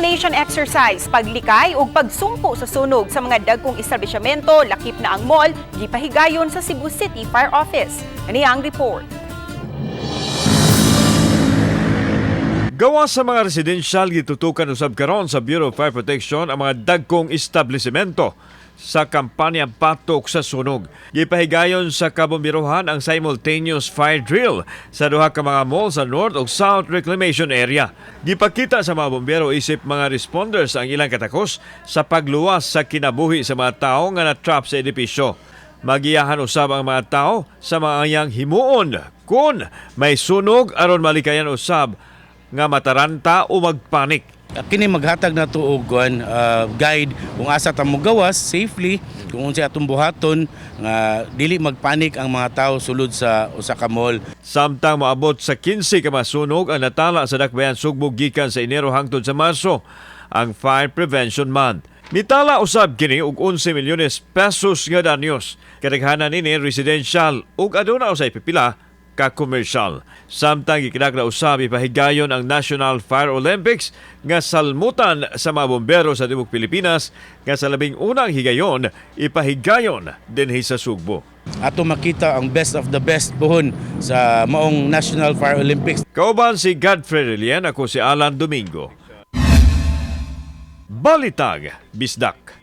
Reclamation exercise, paglikay ug pagsumpo sa sunog sa mga dagkong establishmento lakip na ang mall, gipahigayon sa Cebu City Fire Office. Ani ang report. Gawa sa mga residensyal, gitutukan usab karon sa Bureau of Fire Protection ang mga dagkong establishmento sa kampanya batok sa sunog. Gipahigayon sa kabombirohan ang simultaneous fire drill sa duha ka mga mall sa North ug South Reclamation Area. Gipakita sa mga bombero isip mga responders ang ilang katakos sa pagluwas sa kinabuhi sa mga tao nga na-trap sa edipisyo. Magiyahan usab ang mga tao sa mga angayang himuon kung may sunog aron malikayan usab nga mataranta o magpanik. Kini maghatag na to og kuan, guide kung asa ta mogawas safely, kung unsay atong buhaton nga dili magpanik ang mga tao sulod sa usa ka mall. Samtang moabot sa 15 ka masunog ang natala sa Dakbayan Sugbo gikan sa Enero hangtod sa Marso, ang Fire Prevention Month. Mitala usab kini og 11 milyones pesos nga danyos. Kadaghanan nini residential ug aduna usay pipila ka commercial. Samtang gikinagla usab ipahigayon ang National Fire Olympics nga salmutan sa mga bombero sa tibuok Pilipinas nga sa 11 higayon ipahigayon dinhi sa Sugbo. Ato makita ang best of the best puhon sa maong National Fire Olympics. Kauban si Godfrey Relian, ako si Alan Domingo. Balitag, Bisdak.